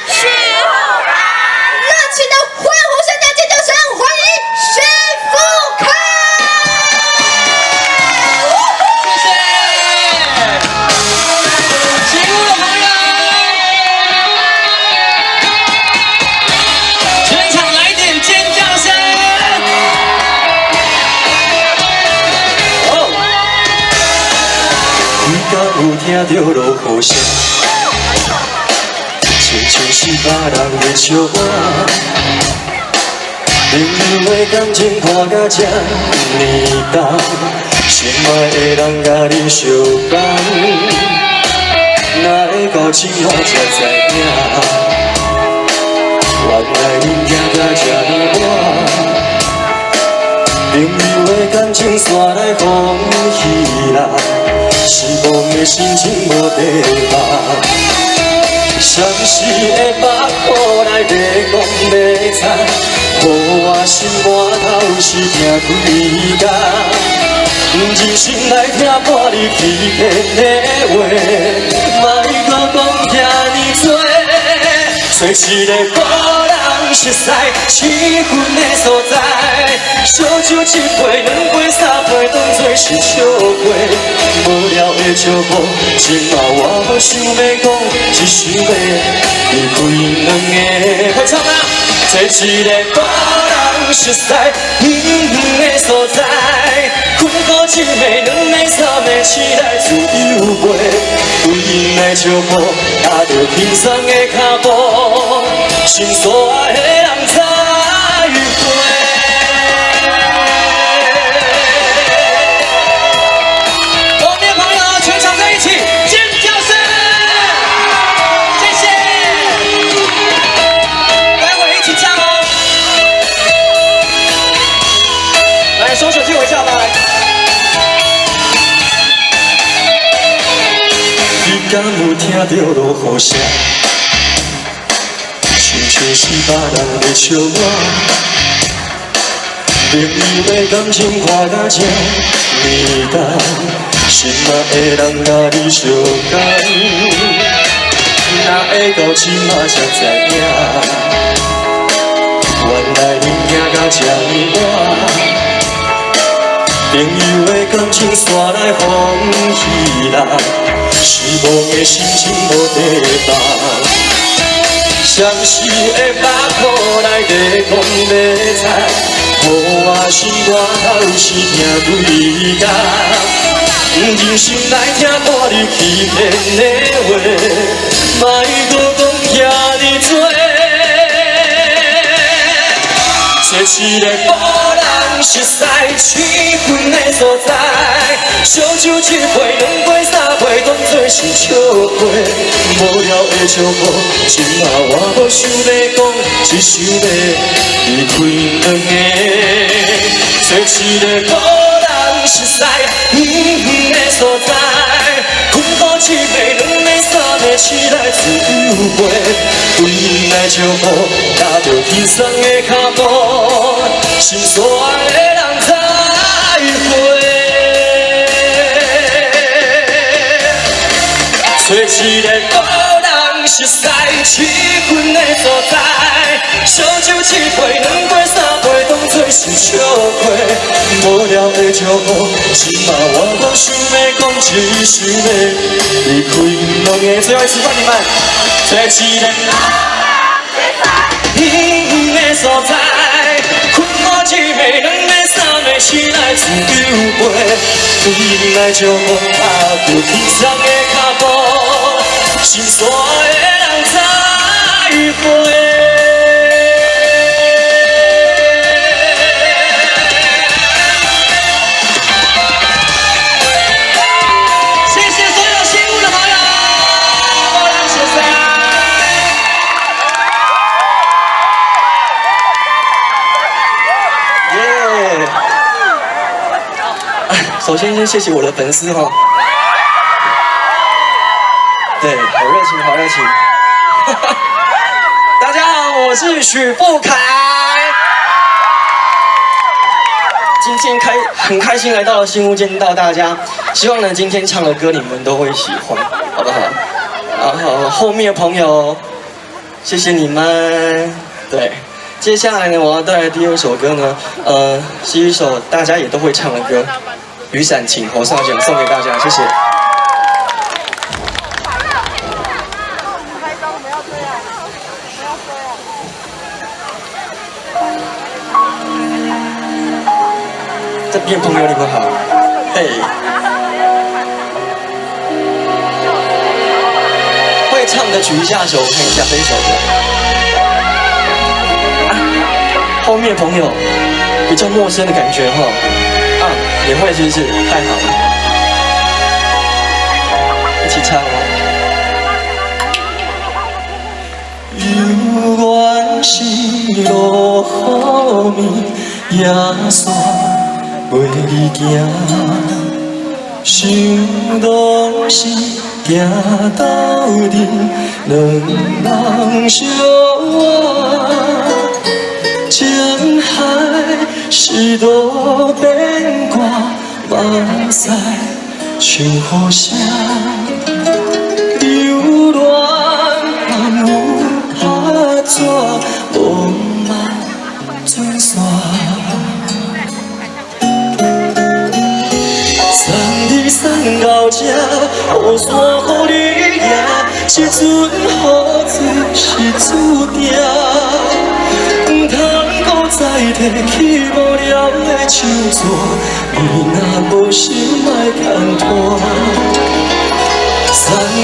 许富凯。热情的欢呼声加尖叫声，欢迎许富凯！谢谢，新屋的朋友，全场来点尖叫声！哦，你敢有聽著落雨聲？親像是別人在笑我。朋友的感情看甲這呢重，心愛的人佮你相仝，哪會到這馬才知影？原來恁行甲這呢晚。朋友的感情煞來放棄啦，失望的心情無地放。相思的目眶內白講白菜，予我心肝頭是疼幾工。忍心來聽半日欺騙的話，莫閣講遐呢濟。找一个無人熟似、氣氛的所在，燒酒一杯、兩杯、三杯，當作是笑話。無聊的笑話，這馬我無想欲講，只想欲離開兩个。會唱嗎？找一个無人熟似、遠遠的所在，困苦一暝、兩暝、三暝，醒來自由飛，對𪜶來笑話，踏著輕鬆的跤步，心所愛的人再會。後面朋友全場在一起尖叫聲，謝謝，待會一起唱哦。來，雙手借我一下吧。來，你敢有聽著落雨聲？親像是別人在笑我。朋友的感情看甲這呢重，心愛的人佮你相仝，哪會到這馬才知影？原來恁行甲這呢晚。朋友的感情煞來放棄啦，失望的心情無地放。相思的目眶內白講白菜，予我心肝頭是疼幾工。忍心來聽半日欺騙的話，莫閣講遐呢濟。找一個無人熟似、氣氛的所在，燒酒一杯、兩杯、三杯，當作是笑話。無聊的笑話，這馬我無想欲講，只想欲離開兩个。找一個無人熟似、遠遠的所在，困苦一暝、兩暝、三暝，醒來自由飛，對𪜶來笑話，踏著輕鬆的跤步，心所愛的人再會。找一個無人熟似、氣氛的所在，燒酒一杯、兩杯、三杯，當作是笑話。無聊的笑話，這馬我無想欲講，只想欲離開兩个。最後一次換你們，找一個遠遠的所在，困苦一暝、兩暝、三暝，醒來自由飛，對𪜶來笑話，踏著輕鬆的跤步，心所愛的人再會。謝謝所有新屋的朋友，謝謝。耶！首先先謝謝我的粉絲哈，對，好熱情，好熱情。大家好，我是許富凱。今天很開心來到了新屋見到大家，希望呢今天唱的歌你們都會喜歡，好不好？然後後面的朋友謝謝你們。對，接下來呢，我要帶來第二首歌呢，是一首大家也都會唱的歌，《雨傘情》，雨傘情送給大家，謝謝。拍照不要這樣，不要這樣。這邊朋友你們好，嘿，會唱的舉一下手，我看一下這一首歌。啊，後面朋友比較陌生的感覺哈，啊，也會是不是？太好了，一起唱哦。猶原是落雨暝，夜煞袂離行，想當時行鬥陣，兩人相偎，情海是路邊歌，目屎像雨聲，留戀有拍紙，夢嘛准散。送你送到這，雨傘予你舉，這陣雨水是注定。毋通閣再提起無聊的手紙，你若無心莫牽拖。送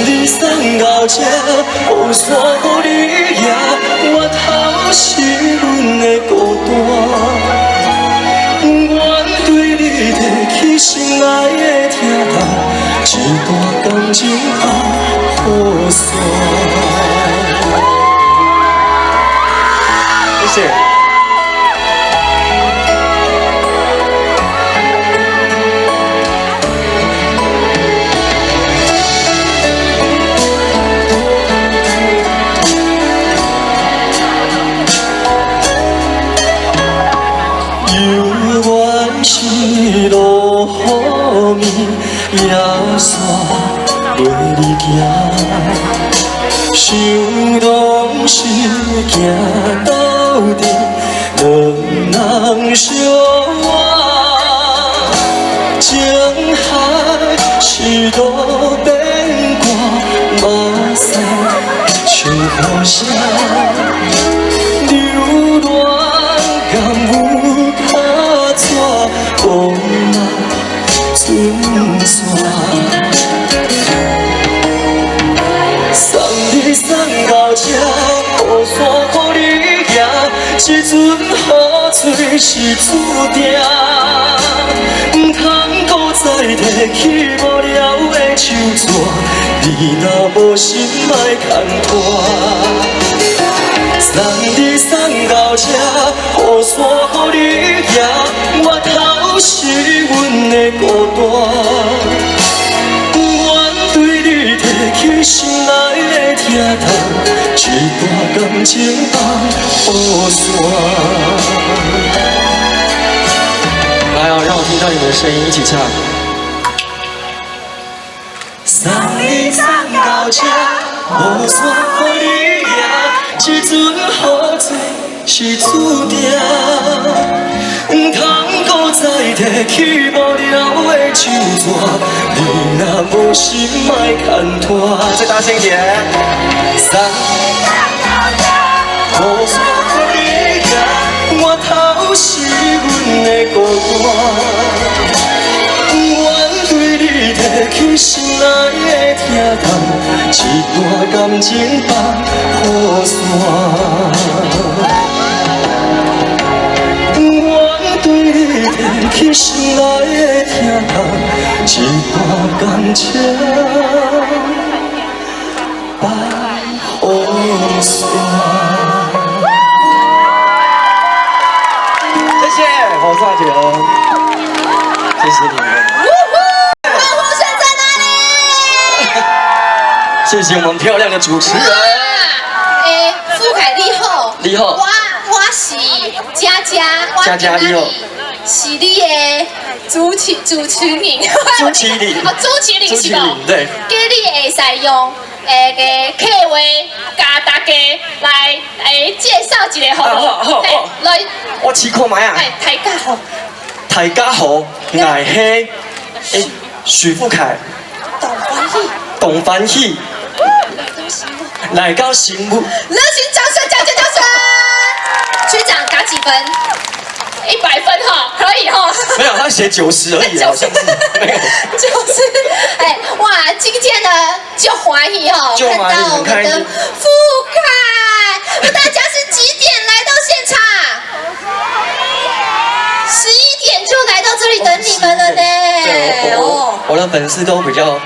你送到這，雨傘予你舉，源頭是阮的孤單。願對你提起心內的疼痛，這段感情放雨傘。謝謝。猶原是落雨暝，夜煞袂離行，想當時行鬥陣，兩人相偎，情海是路邊歌，目屎像雨聲，留戀敢有卡紙，夢嘛准散。送你送到這，雨傘予你舉，這陣雨水是注定。毋通閣再提起無聊的手紙，你若無心莫牽拖。送你送到這，雨傘予你舉，源頭是阮的孤單。願對你提起心內的疼痛，這段感情放雨傘。來哦，讓我聽到你們的聲音，一起唱。送你送到這，雨傘予你舉，這陣雨水是注定。毋通閣再提起無聊的手紙，你若無心莫牽拖。再大聲一點。送雨傘予你舉，源頭是阮的孤單。願對你提起心內的疼痛，這段感情放雨傘。願對你提起心內的疼痛，這段感情放雨傘。謝謝侯少杰，謝謝你們。歡呼聲在哪裡？謝謝我們漂亮的主持人。欸，富凱你好，你好，我是佳佳，佳佳你好，是你的主持人，主持人，哦，主持人是無？對。今日會使用個客話共大家來來介紹一下好無？好好好。來，我試看覓啊。哎，大家好。大家好，𠊎係許富凱。董歡喜。董歡喜。來到新屋。熱情掌聲，掌聲，掌聲！區長打幾分？100分哈，可以哈。沒有，他寫90而已，好像是沒有。就是，哎，哇，今天呢就歡喜哈，看到我們的富凱，大家是幾點來到現場？11點就來到這裡等你們了呢。對，我的粉絲都比較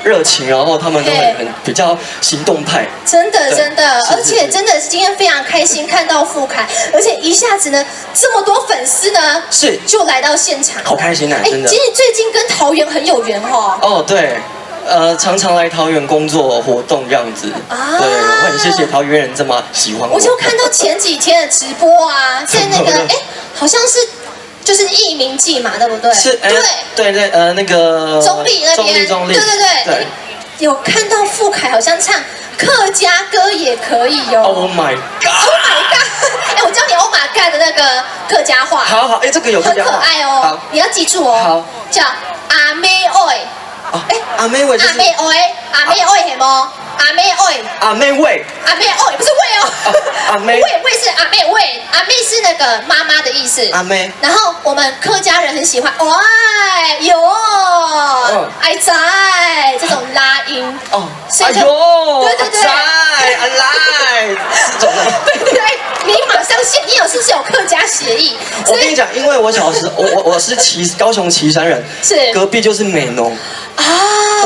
熱情，然後他們都很比較行動派。真的真的，而且真的是今天非常開心看到富凱，而且一下子呢這麼多粉絲呢就來到現場，好開心啊！真的。其實最近跟桃園很有緣哦。哦，對，常常來桃園工作活動這樣子。啊。對，我很謝謝桃園人這麼喜歡我。我就看到前幾天的直播啊，在那個哎，好像是。就是藝名祭嘛，對不對？是，對對對，那個中壢那邊，中壢，對對對，有看到富凱好像唱客家歌也可以哦。 Oh my god！Oh my god！哎，我教你 Oh my god 的那個客家話。好好，哎，這個有很可愛哦，你要記住哦。好，叫阿妹愛。哎，阿妹愛。阿妹愛，阿妹愛係麼？阿妹愛。阿妹喂。阿妹愛不是喂哦。阿妹。喂喂是阿妹喂，阿妹是那個媽媽的意思。阿妹。然後我們客家人很喜歡，哎喲，愛仔這種拉音。哦。哎呦，對對對。仔，阿來，這種。對對對，你馬上現，你有是不是有客家協議？我跟你講，因為我小時我是高雄旗山人，隔壁就是美濃。啊！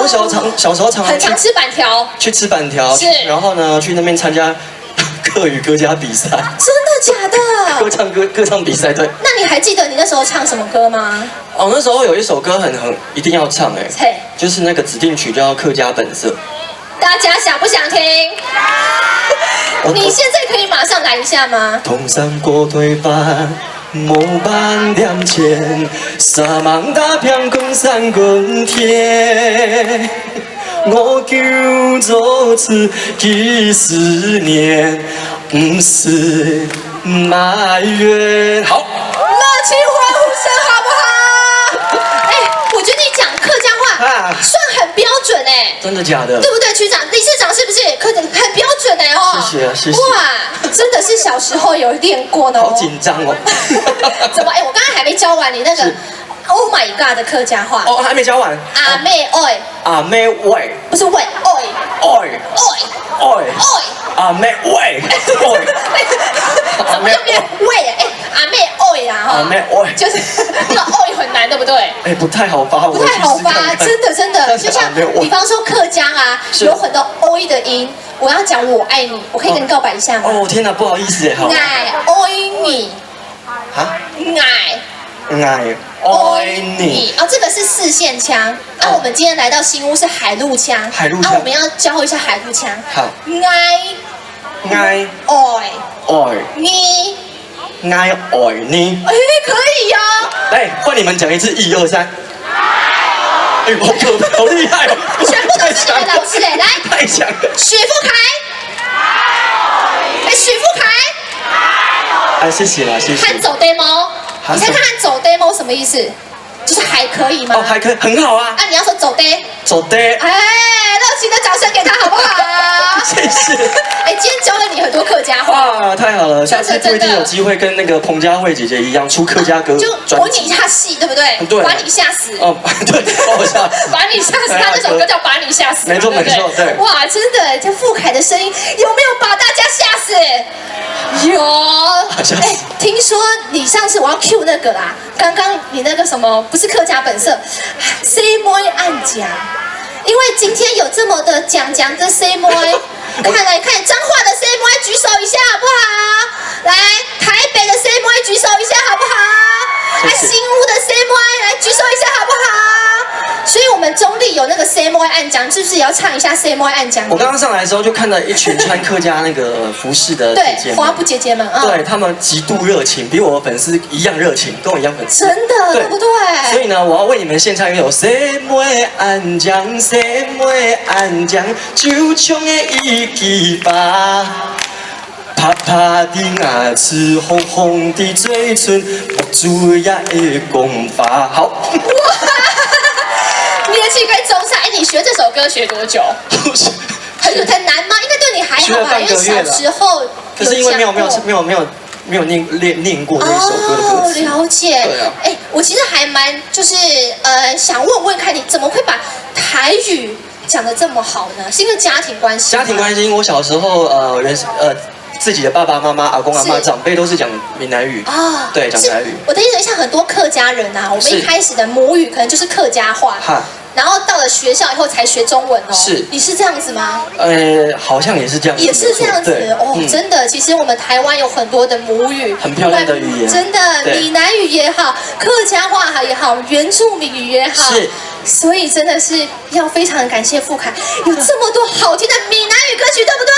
我小時候常很常吃板條，去吃板條，然後呢去那邊參加客語客家比賽。真的假的？歌唱比賽，對。那你還記得你那時候唱什麼歌嗎？哦，那時候有一首歌很一定要唱哎，就是那個指定曲叫《客家本色》。大家想不想聽？你現在可以馬上來一下嗎？唐山鍋腿飯，無半點錢，三網打拼講三滾鐵。我叫做此幾十年，不是埋怨。好，熱情歡呼聲，好不好？哎，我覺得你講客家話算很標準哎。真的假的？對不對，區長、理事長是不是？客很標準哎哦。謝謝啊，謝謝。哇，真的是小時候有練過呢。好緊張哦。怎麼？哎，我剛剛還沒教完你那個 Oh my God 的客家話。哦，還沒教完。阿妹愛。阿妹喂。不是喂，愛。愛。愛。愛。愛。阿妹喂。愛。怎麼又變喂？哎，阿妹愛啊！阿妹愛。就是那個愛很難，對不對？哎，不太好發，不太好發，真的真的，就像比方說客家啊，有很多 oi 的音。我要講我愛你，我可以跟你告白一下嗎？哦天哪，不好意思，好。𠊎愛你。啊？ 𠊎。 𠊎愛你。哦，這個是四線腔。那我們今天來到新屋是海陸腔。海陸腔。啊，我們要教一下海陸腔。好。 𠊎。 𠊎。愛。愛。你。 𠊎愛你。哎，可以哦。來，換你們講一次，一二三。哎，好可，好厲害哦！全部都是你們老師哎，來。太強了。許富凱。哎，許富凱。哎，謝謝啦，謝謝。喊走 demo，你猜看看走 demo 什麼意思？就是還可以嗎？哦，還可以，很好啊。啊，你要說走 day。走 day。哎，熱情的掌聲給他好不好？謝謝。哎，今天教了你很多客家話。哇，太好了！下次不一定有機會跟那個彭佳慧姐姐一樣出客家歌。就模擬一下戲，對不對？對。把你嚇死。哦，對，把我嚇死。把你嚇死，他那首歌叫《把你嚇死》。沒錯沒錯，對。哇，真的，這富凱的聲音有沒有把大家嚇死？有。哎，聽說你上次我要 cue 那個啦，剛剛你那個什麼不是客家本色，細妹按講，因為今天有這麼的講講的細妹，看來看彰化的細妹舉手一下好不好？來，台北的細妹舉手一下好不好？來，新屋的細妹來舉手一下好不好？所以，我們中壢有那個細妹按講，是不是也要唱一下細妹按講？我剛剛上來的時候就看到一群穿客家那個服飾的姐姐們，花布姐姐們，對他們極度熱情，比我的粉絲一樣熱情，跟我一樣粉絲，真的，對不對？所以呢，我要為你們獻唱一首細妹按講，細妹按講，就像的一枝花。拍的牙齒，紅紅的嘴唇，木珠也會講話。好。你的氣概中上，哎，你學這首歌學多久？很難嗎？應該對你還好吧，因為小時候。可是因為沒有練過那首歌的歌詞。哦，了解。對啊。哎，我其實還蠻就是想問問看你怎麼會把台語講得這麼好呢？是因為家庭關係？家庭關係，因為我小時候自己的爸爸媽媽、阿公阿嬤長輩都是講閩南語啊，對，講台語。我的意思，像很多客家人啊，我們一開始的母語可能就是客家話，然後到了學校以後才學中文哦。是，你是這樣子嗎？好像也是這樣子。也是這樣子哦，真的。其實我們台灣有很多的母語，很漂亮的語言，真的，閩南語也好，客家話也好，原住民語也好，是。所以真的是要非常感謝富凱有這麼多好聽的閩南語歌曲，對不對？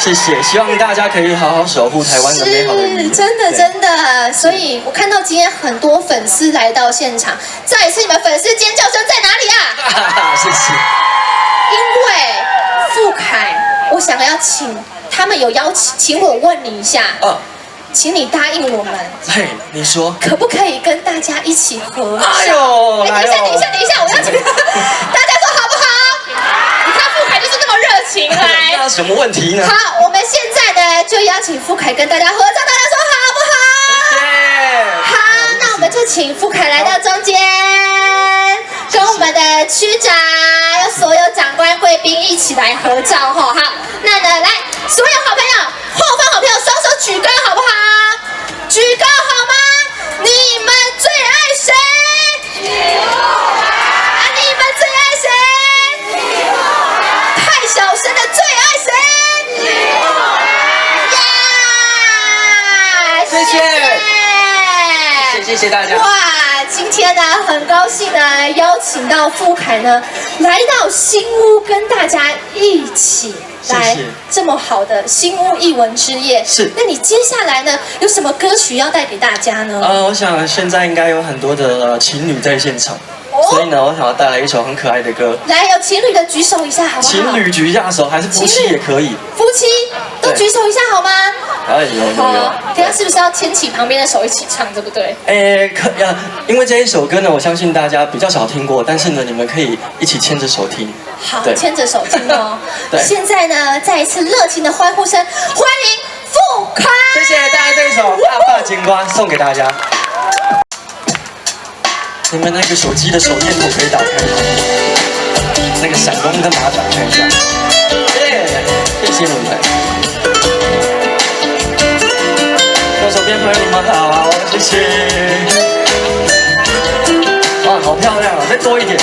謝謝，希望大家可以好好守護台灣的美好的語言。真的真的，所以我看到今天很多粉絲來到現場，再一次你們粉絲尖叫聲在哪裡啊？謝謝。因為富凱，我想要請他們有邀請，請我問你一下，請你答應我們。嘿，你說。可不可以跟大家一起合唱？哎呦，等一下，等一下，等一下，我要請大家說好不好？你看富凱就是那麼熱情，來。那什麼問題呢？好，我們現在呢就邀請富凱跟大家合唱，大家說好不好？謝謝。好，那我們就請富凱來到中間，跟我們的區長、所有長官貴賓一起來合照哈。好，那呢，來，所有好朋友，後方好朋友，雙手舉高好不好？舉高好嗎？你們最愛誰？啊，你們最愛誰？太小聲了，最愛誰？呀！謝謝，謝謝大家。哇，今天呢，很高興呢，邀請到富凱呢，來到新屋跟大家一起來這麼好的新屋藝文之夜。是。那你接下來呢，有什麼歌曲要帶給大家呢？我想現在應該有很多的情侶在現場。所以呢，我想要帶來一首很可愛的歌。來，有情侶的舉手一下，好不好？情侶舉一下手，還是夫妻也可以。夫妻都舉手一下好嗎？哎，有有有。等下是不是要牽起旁邊的手一起唱，對不對？哎，可呀，因為這一首歌呢，我相信大家比較少聽過，但是呢，你們可以一起牽着手聽。好，牽着手聽哦。對。現在呢，再一次熱情的歡呼聲，歡迎富凱。謝謝大家，這一首《阿爸金瓜》送給大家。你們那個手機的手電筒可以打開嗎？那個閃光燈把它打開一下。耶，謝謝你們。右手邊朋友你們好，謝謝。哇，好漂亮啊！再多一點。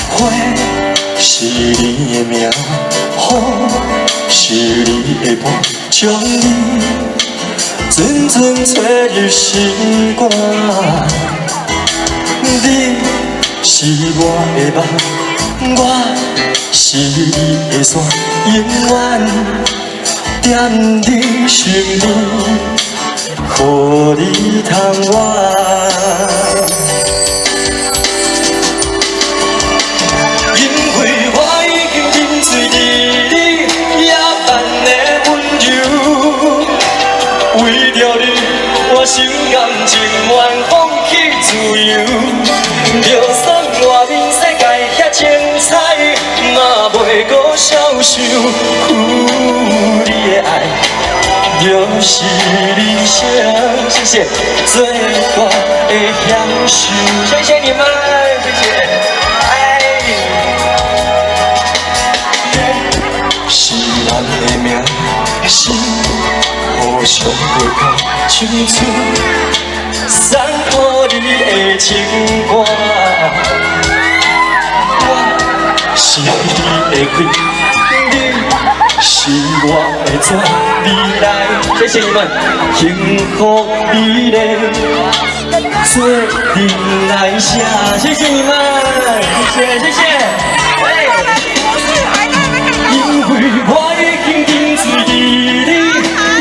花是你的名，雨是你的伴，將你陣陣吹入心肝。你是我的夢，我是你的山，永遠踮你身邊，予你通我。我心甘情願放棄自由，就算外面世界遐精彩，嘛袂閣消受。你的愛就是人生，謝謝最大的享受。謝謝你們，謝謝。哎，是咱的命，心互相陪伴，唱出送予你的情歌。我是你的气，你是我的纸，未來。謝謝你們，幸福美麗做陣來寫。謝謝你們，謝謝謝謝。因為我已經沉醉佇你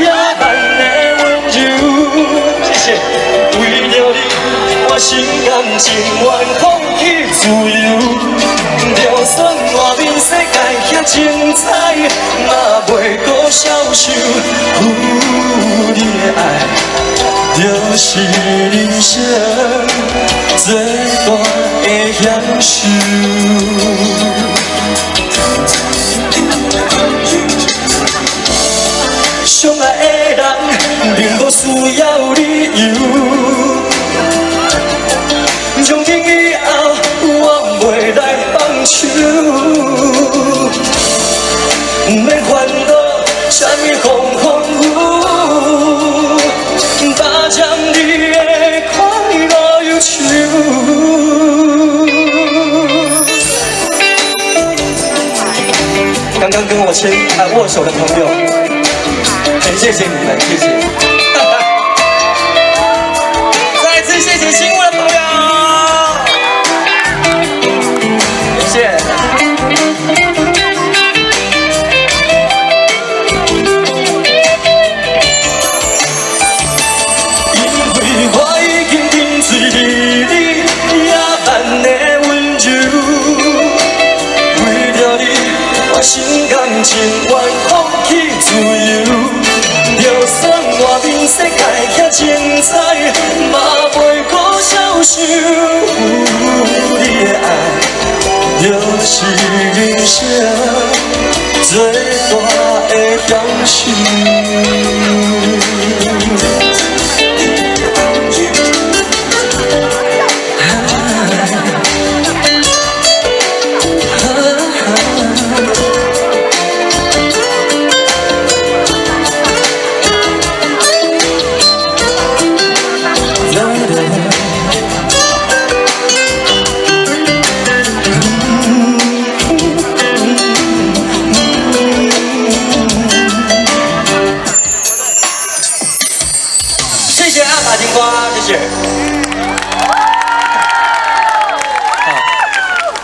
野蠻的溫柔，謝謝。心甘情願放棄自由。就算外面世界遐精彩，嘛袂閣消受。你的愛，就是人生最大的享受。相愛的人，並無需要理由。從今以後，我袂來放手。毋免煩惱，啥物風風雨雨，霸佔你的快樂憂愁。剛剛跟我牽啊握手的朋友，很謝謝你們，謝謝。再次謝謝新屋的朋友，謝謝。因為我已經沉醉佇你野蠻的溫柔，為著你，我心甘情願放棄自由。就算外面世界遐精彩，嘛袂閣消受。你的愛，就是人生最大的享受。謝謝阿卡金瓜，謝謝。好，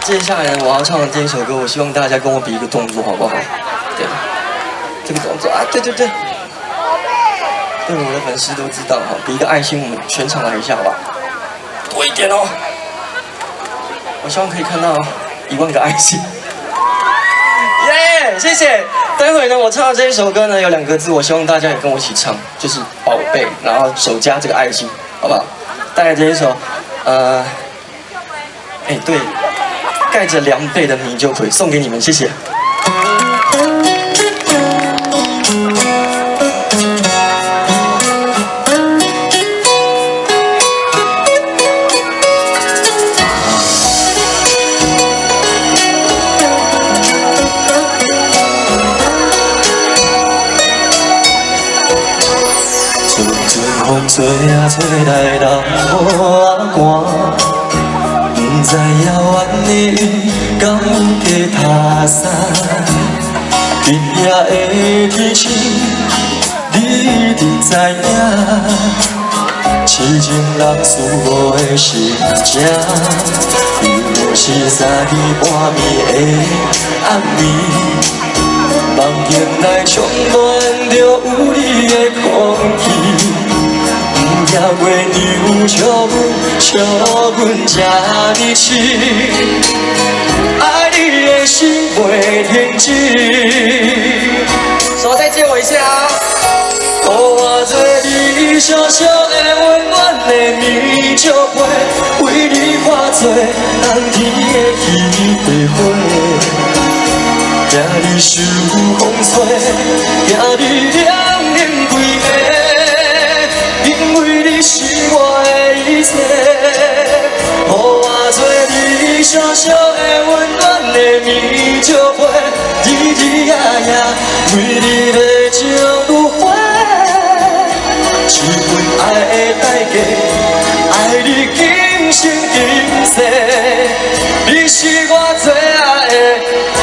接下來我要唱的這一首歌，我希望大家跟我比一個動作，好不好？對，這個動作啊，對對對，對，我的粉絲都知道哈，比一個愛心，我們全場來一下，好不好？多一點哦，我希望可以看到1萬個愛心。耶，謝謝。待會呢，我唱的這一首歌呢，有兩個字，我希望大家也跟我一起唱，就是寶貝，然後手加這個愛心，好不好？帶來這一首，哎對，蓋着涼被的米酒鬼送給你們，謝謝。風吹啊吹來人無啊寒，不知遙遠的云敢有加塔山。今夜的天晴，你一定知影，痴情人思无的心情，又是三更半暝的暗暝，梦境内充满着有你的空气。不惊月娘笑阮，笑阮这呢痴，爱你的心袂停止。手再借我一下啊！予我做你小小的溫暖的棉石被，為你化做冬天的彼白花，驚你受風吹，驚你涼冷規暝。因為你是我的一切，予我做你小小的溫暖的棉石被，日日夜夜为你的情如火，这份愛的代價，愛你今生今世，你是我最愛的寶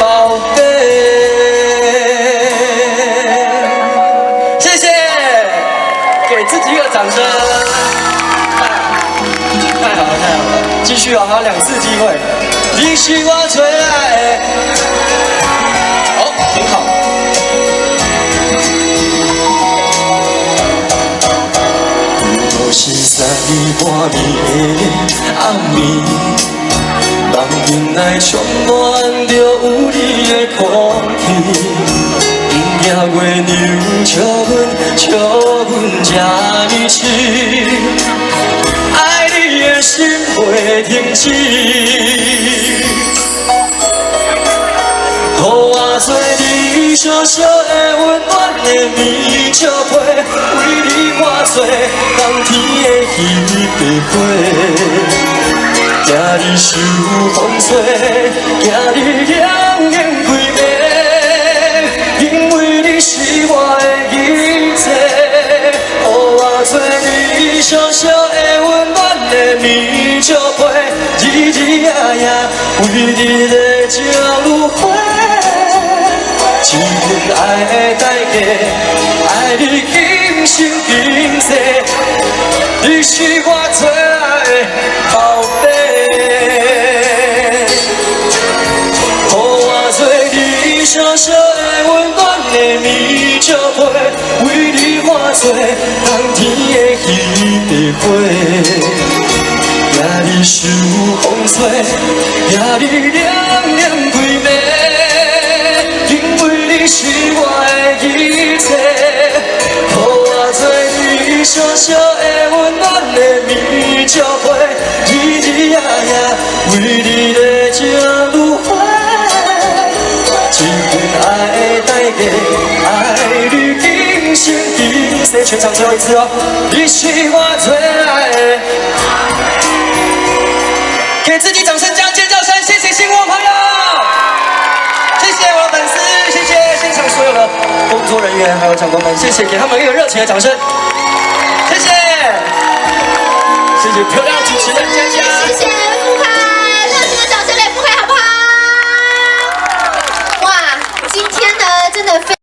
貝。謝謝，給自己一個掌聲。太好了，太好了，繼續啊，還有2次機會。你是我最愛的，好，很好。又是三暝半暝的暗暝，梦境內充滿著有你的空氣。毋驚月娘笑阮，笑阮這呢癡，愛你的心袂停止。予我做你小小的溫暖的棉石被，為你化做冬天的彼塊花。驚你受風吹，驚你兩眼開暝，因為你是我的一切。予我做你小小的溫暖的棉石被，日日夜夜為你的情如火。這份愛的代價，愛你今生今世，你是我最愛的寶貝。予我做你小小的溫暖的棉石被，為你化做冬天的彼塊花。驚你受風吹，驚你兩眼開暝，因為你是我的一切。予我做你小小的溫暖的棉石被，日日夜夜為你的情如火。這份愛的代價，愛你今生今世。全場最後一次哦，你是我最愛的。給自己掌聲加尖叫聲，謝謝興旺朋友，謝謝我的粉絲，謝謝現場所有的工作人員還有長官們，謝謝，給他們一個熱情的掌聲，謝謝，謝謝漂亮主持人。